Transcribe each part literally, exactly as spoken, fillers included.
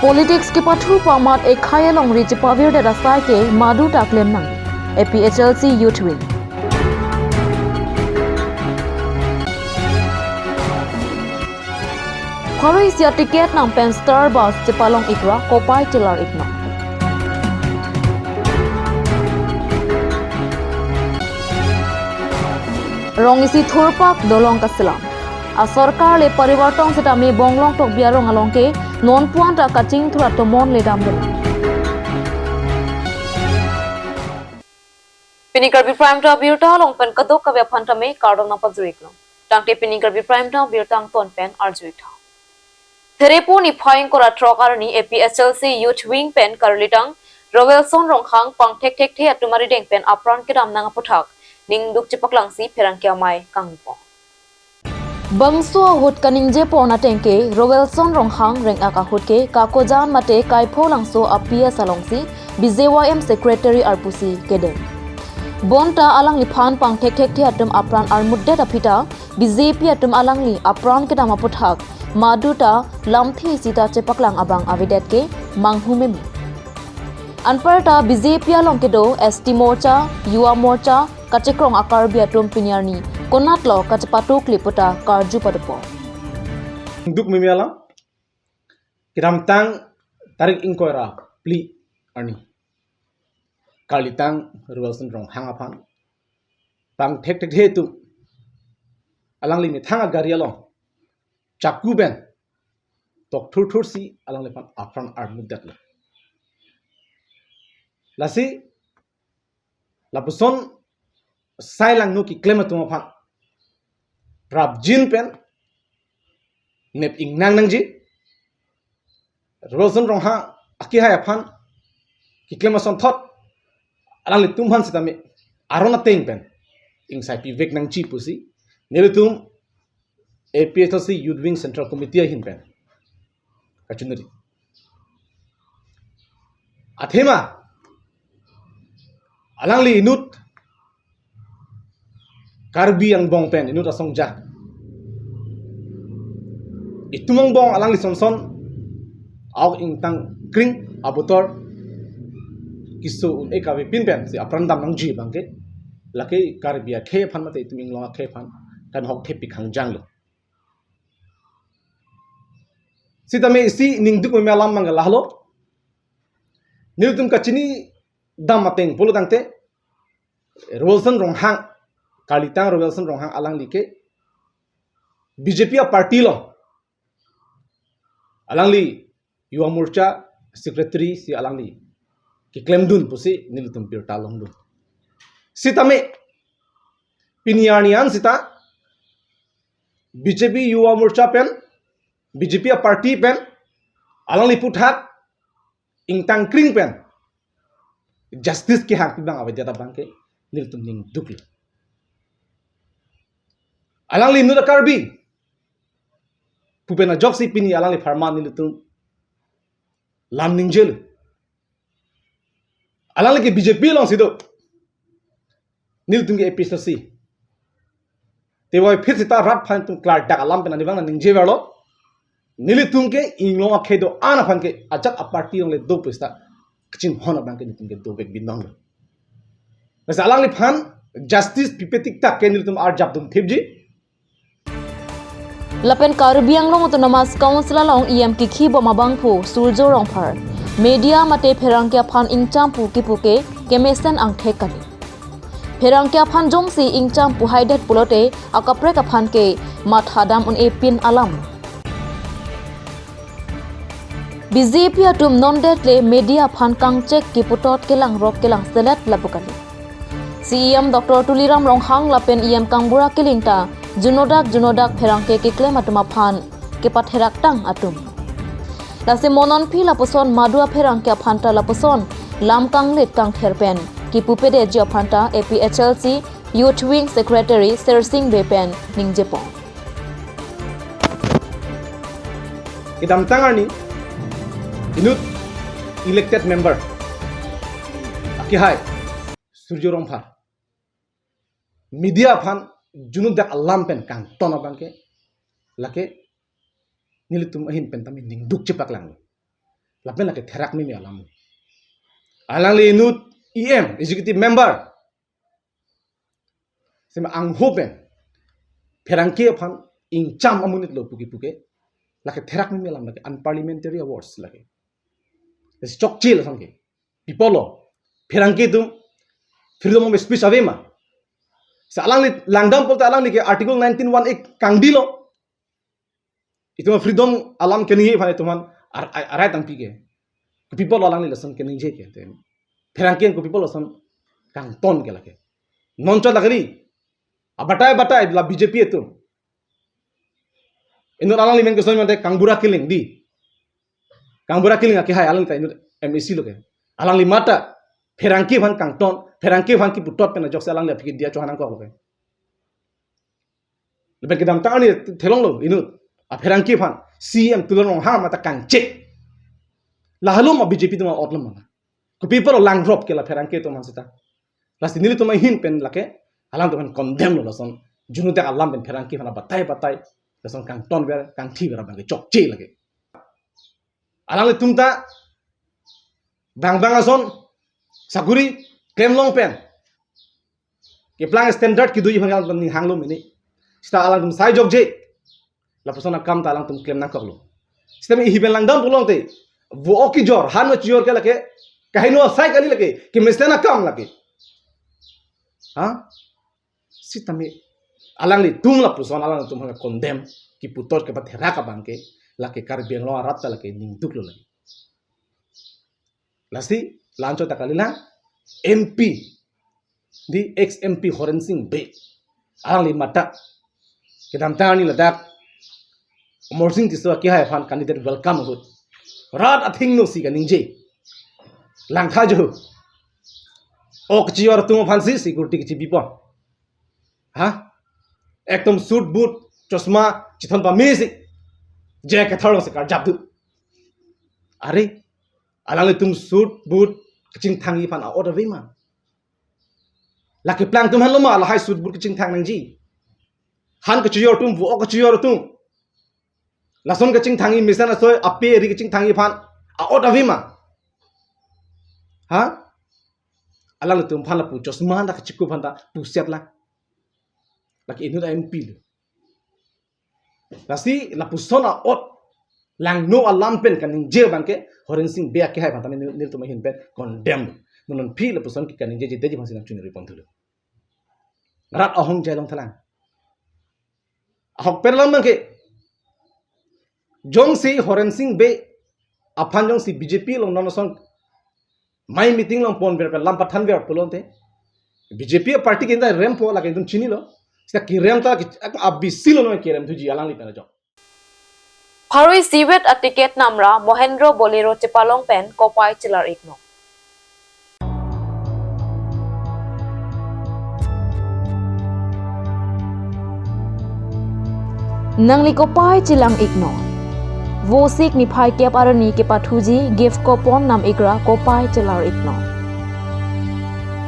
Politics kepathu pu amat ekhai alongri chepavirdet asai ke madu ta klem nang. A P H L C Youth Wing. Pharo isi a-ticket nangpen Star Bus chepalong ikra kopai chelar iknang. Rong isi thurpak dolong kaselam. Asorkar le parivarton setame Bonglong Tokbi arong along ke non puan ta kachingthur atomon le damdun. Pini Karbi Prime Time abirta along pen kadokave aphan tame kardom nangpajir iklo. Tangte pini Karbi Prime Time abirta angton pen arju iktha. Therepo niphai ingkoi ra throk arni A P H L C Youth Wing pen karulitang Roelson Ronghang pangthekthekthe atum arideng pen apran kedam nang aputhak ningduk chepaklangsi pherangke amei kangpo. Bangso ahut kaningjepon ateng ke Roelson Ronghang rengak ahut ke Kakojan mate Kaipholangso a-P S alongsi B J Y M secretary arpusi kedeng. Bonta alangliphan pangthekthekthe atum apran armutdet aphi ta B J P atum alangli apran kedam aputhak madu ta lamthe sita chepaklang abang avedet ke manghumeme. Anparta B J P along kedo S T Morcha, Yuva Morcha, kachekrong a-Karbi atum pini arni konatlo kachepatukli puta karju padopo. Duk meme alam, kedamtang tarik ingkoi ra phli arni karulitang Roelson Ronghang aphan pangthekthekthe atum alangli methang agari along chaku pen tokthurthursi alangliphan apran armutdetlo. Lasi lapuson sai langno keklem atum aphan prapjin pen nep ingnang nangji. Roelson Ronghang akehai aphan keklem asonthot alanglitum aphan setame aron ateng pen ingsai pivek nangji pusi nelitum A P H L C Youth Wing Central Committee ahin pen kachiniri. Athema alangli inut Karbi angbong pen inut asong jak itum angbong alangli sonson aok ingtang kring abutor keso un-e kave pin pensi apran dam nangji abangke lake Karbi akhei aphan mate itum inglong akhei aphan kan hok thepi khangjanglo. Sitame isi ningduk meme alam abang lahelo. Nelitum kachini dam ateng pulo tangte Roelson Ronghang, karulitang Roelson Ronghang alangli ke B J P a-party along alangli Yuva Morcha secretary si alangli keklemdun pusi nelitum birta longdun. Sitame pini arni an sita B J P Yuva Morcha pen, B J P a-party pen alangli aputhak ingtang kring pen justice kehang abang avedet abangke nelitum ningduklo. Alangli inut a-Karbi pu pen ajoksi pini alangli apharman nelitum lam ningjelo. Alangli ke B J P alongsi do. Nelitum ke A P H L C. Tevoiphit sita rat aphan itum klardak alam pen arnivang nangji verlo. Nelitum ke inglong akhei do-an aphan ke ajat a-party along le do pu sita kachinghon abangke nelitum ke dovek binong. Masa alangliphan justice pipe tik tak ke nelitum arjapdun thipji. Lapen Karbi Anglong Autonomous Council along E M kikhibom abangphu Surjya Rongphar media mate pherangke aphan ingcham pu kipu ke kemesen angthek kali. Pherangke aphan jongsi ingcham pu haidet pulote akaprek aphan ke mathadam un-e pin alam. B J P atum nondet le media aphan kangchek kiputot kelangrok kelangselet lapu kali. C E M Doctor Tuliram Ronghang lapen E M Kangbura Killing ta junodak junodak pherangke keklem atum aphan kepatheraktang atum. Lasi mononphi lapuson madu apherangke aphan ta lapuson lam kanglit kangther pen kipupedetji aphan ta A P H L C Youth Wing Secretary Sersing Bey pen ningjepon. Kedamtang arni inut elected member akehai Surjya Rongphar media aphan junodak alam pen kangton abangke lake nelitum ahin pen tame ningduk chepaklanglo. Lapen lake therak meme alam. Alangli inut E M, executive member, sema angho pen pherangke aphan ingcham amonit lo puke puke, lake therak meme alam, lake unparliamentary words lake. Lasi chokche lason ke. Pi apotlo? Pherangke atum freedom of speech ave ma? Lasi alangli langdam pulote alangli ke Article nineteen one A kangdilo. Itum freedom alam keningje aphan itum aphan ar-, ar-, arai tangpi ke. Kopi apotlo alangli lason keningje ke. Te pherangke kopi apotlo lason kangton ke lake? Non chot lake ri. Abatai batai la B J P atum. Inut alangli men keson mate kangbura killing di. Kangbura killing akehai alangli ta inut M A C lo ke. Alangli mate pherangke aphan kangton, pherangke aphan kiputot pen ajoksi alangli aphi ke diya chohang nangkok lo ke. Lapen kedamtang arni theklonglo inut, a pherangke aphan C M Tuliram Ronghang mate kangchek. Lahalom a B J P atum a-ot lo ma? Kopi apotlo langrop ke la pherangke atum aphan seta? Lasi nelitum ahin pen lake alangtum aphan condemn lo lason. Junutak alam pen pherangke aphan abatai batai lason kangtonver, kangthiver abang ke chokche lake. Alanglitum ta bang bang ason sakuri klemlong pen keplang standard kedoji aphan alangtum ning hanglo mene. Seta alangtum sai jokje. Lapuson akam ta alangtum klem nangkoklo. Seta mi ihi pen langdam pulote, vo-ok kejor, han kejor ke lake, kaheno asai kali lake, kemesen akam lake. Ha? Sitame alanglitum lapuson alangtum aphan condemn, kiputot kepatherak abang ke, lake Karbi Anglong arat ta lake ningduk lo lake. Lasi la-anchot ta kalilang, M P, di ex M P Horen Sing Bey, alangli mate kedamtang arni ladak Amarsing Tisso akehai aphan candidate welcome ahut rat athengno si kaningje. Langtha jo. Ok kejor atum aphansi security kechebipon. Ha? Ekdom suit boot, chosma chithon pamesi. Je kethar alongsi karjap do. Are, alanglitum suit boot kachingthangji aphan a-ot ave ma? Lake plangtum aphan lo ma lahai suit boot kachingthang nangji? Han kejor atum, vo-ok kejor atum, lason kachingthangji, mesen asoi, ape ari kachingthangji aphan a-ot ave ma? Ha? Alanglitum aphan lapu chosma ta kachekup aphan ta puset lang. Lake inut a-M P lo. Lasi lapuson a-ot langno alam pen kaningje abang ke Horen Sing Bey akehai aphan tame nel-, nelitum ahin pen condemn. Mo non aphi lapuson ke kaningje jite ji aphansi nangchunri pon thulo. Rat ahong jai long thalang. Ahok per lam abang ke, jongsi Horen Sing Bey aphan jongsi B J P along non ason mai meeting along ponver pen lam pathanver pulote, B J P party ke inda rempo lake itum chinilo. Seta kerem ta ki, a B C lo non kerem thuji alangli pen ajok. Pharo isivet a-ticket namra Mahindra Bolero chepalong pen kopai chelar-iknon. Nangli kopai chelang-iknon. Vosik niphai kep arni kepathuji gift coupon nam-ikra kopai chelar-iknon.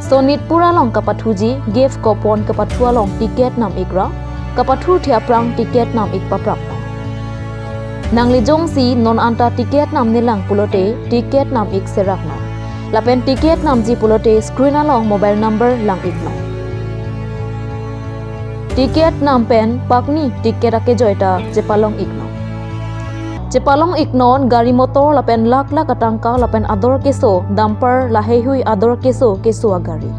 Sonitpur along kapathuji gift coupon kepathu along ticket nam-ikra, kapathu the aphrang ticket nam-ik paprapnon. Nangli jongsi non anta ticket namnelang pulote ticket nam-ik seraknon. Lapen ticket namji pulote screen along mobile number lang-iknon. Ticket nam pen pakni ticket akejoi ta chepalong-iknon. Chepalong-iknon gari motor lapen lak lak atangka lapen ador keso dumper laheihui ador keso keso agari.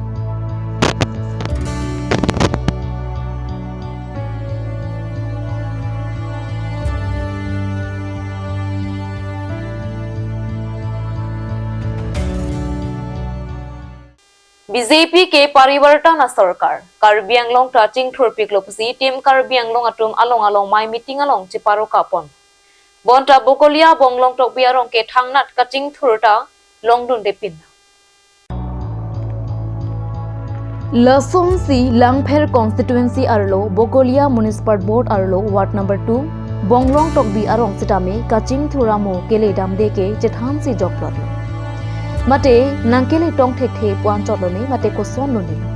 B J P ke parivartan asorkar. Karbi Anglong ta chingthurpiklo pusi Team Karbi Anglong atum along along mai meeting along cheparokapon. Bonta Bokolia Bonglong Tokbi arong ke thangnat kachingthur ta longdundepin. Lasonsi Langpher constituency arlo Bokolia Municipal Board arlo Ward number two, Bonglong Tokbi arong sitame kachingthur amo kele damde ke chethansi jokplotlo. Mate nangkele tong thekthe pu-an chotlone mate koson lonelo.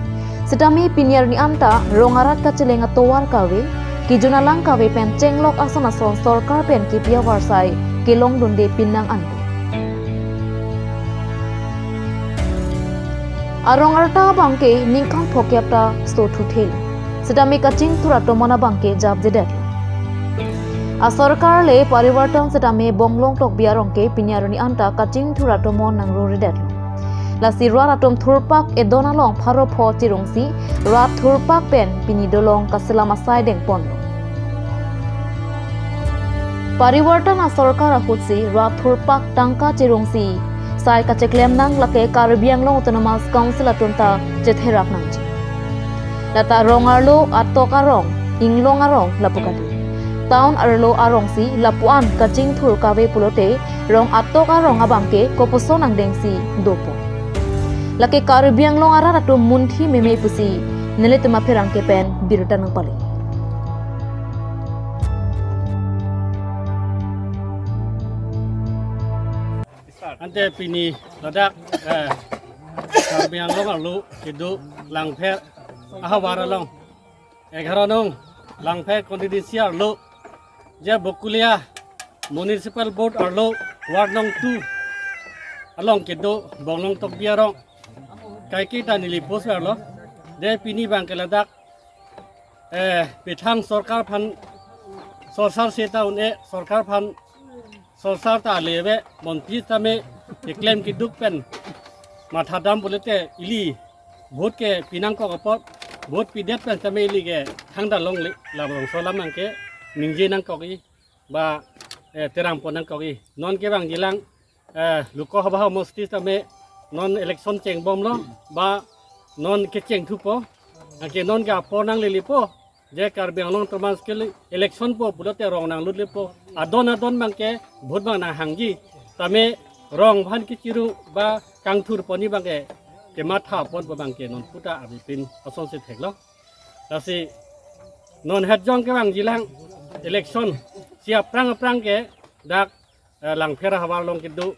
Sitame pini arni anta rong arat kacheleng atovar kave, kejun alang kave pen chenglok ason ason sorkar pen kipi avarsai kelongdundepin nang anlo. Arong arta abangke ningkan phokep ta so thuthelo. Sitame kachingthur atomon abangke japjedet. Asorkar le Parivartan sitame Bonglong Tokbi arong ke pini arni anta kachingthur atomon nangruredetlo. Lasi rat atum thurpak edon along pharo pho chirungsi rat thurpak pen pini dolong kaselam asai dengponlo. Parivartan asorkar ahutsi rat thurpak tangka chirungsi sai kacheklem nang lake Karbi Anglong Autonomous Council atum ta chetherak nangji. Lata rong arlo atok arong, inglong arong lapu kali. Town arlo arongsi lapu-an kachingthur kave pulote rong atok arong abangke kopuson angdengsi dopo. Lake Karbi Anglong arat atum munthi meme pusi nelitum apherangke pen birta nangpali. Ante pini ladak, eh, Karbi Anglong arlo kedo Langpher ahavar along, egharo nong Langpher constituency arlo, je Bokulia Municipal Board arlo, ward nong two along kedo Bonglong Tokbi arong, kaike ta neli post arlo. De pini abangke ladak, eh, pithang sorkar aphan sorsar seta un-e, sorkar aphan sorsar ta ale ave, montri tame keklem keduk pen mathadam pulote ili vote ke pinangkok apot, vote pidet pen tame ili ke thangta longle, labangso alam abangke ningje nangkok-i, ba, eh, terangpon nangkok-i. Non kevangjilang, eh, Lok Sabha homosti tame non election chengbomlo, ba non kecheng thupo, anke non ke apor nanglelepo, je Karbi Anglong Autonomous ke election po pulote rong nanglutlepo. Adon adon abangke vote abang nanghangji. Tame rong aphan kechirung ba kangthur ponni abangke kematha ponpo abangke non puta abipin asonsi theklong. Lasi non hetjong kevangjilang election si aphrang aphrang ke dak, eh, Langpher ahavar along kedo,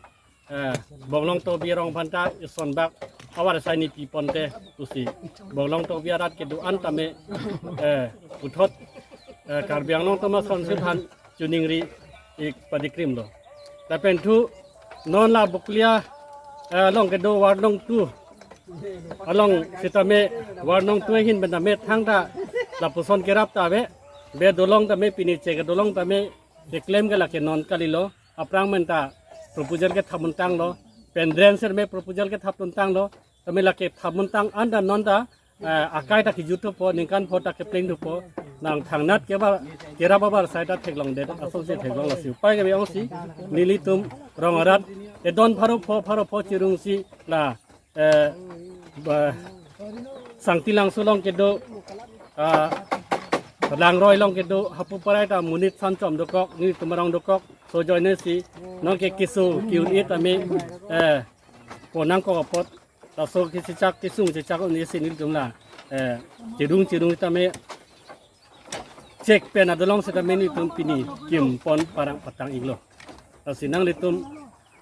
eh, Bonglong Tokbi arong aphanta ison bak ahavar asai ni piponte pusi Bonglong Tokbi arat kedo-an tame, eh, puthot, eh, Karbi Anglong Autonomous Council aphan choningri ik padikrimlo. Lapen thu non la Bokulia, eh, along kedo ward nong two along sitame ward nong two ahin pen tame thangta lapuson kerap ta ave, be dolong tame pini che kedolong tame keklem ke lake non kalilo, aphrang pen ta proposal kethap montanglo, pen drain sir me proposal kethap montanglo, tame lake thap montang anta non ta, eh, akai ta kejut thupo, ningkan pho ta kepleng thupo, nang thangnat keba kerap ahavar asai ta theklongdet asonsi theklong. Lasi upai kave ongsi nelitum rong arat edon pharo pho, pharo pho chirungsi la, eh, ba, Sangti Langso along kedo, ah, Langroi along kedo, hapu parai ta monit sanchom dokok, nelitum arong dokok, so joine si non ke keso ke-un-e tame, eh, pon nangkok apot, laso kechechak kesung chechak un-e si nelitum la, eh, chirung chirung tame chek pen adolong sitame nelitum pini kimpon parang patang iklo. Lasi nanglitum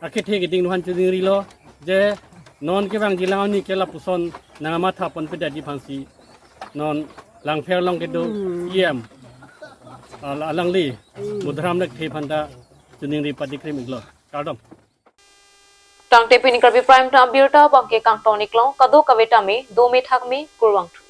akethe keding aphan choningrilo, je non kevangjilang arni ke lapuson nangmatha ponpedetji aphansi non Langpher along kedo E M al-, alangli Madhuram Lekthe aphanta choningri padikrim iklo. Kardom. Tangte pini Karbi Prime Time abirta abangke kangton iklo, kadokave tame dome thakme, kurvangthu.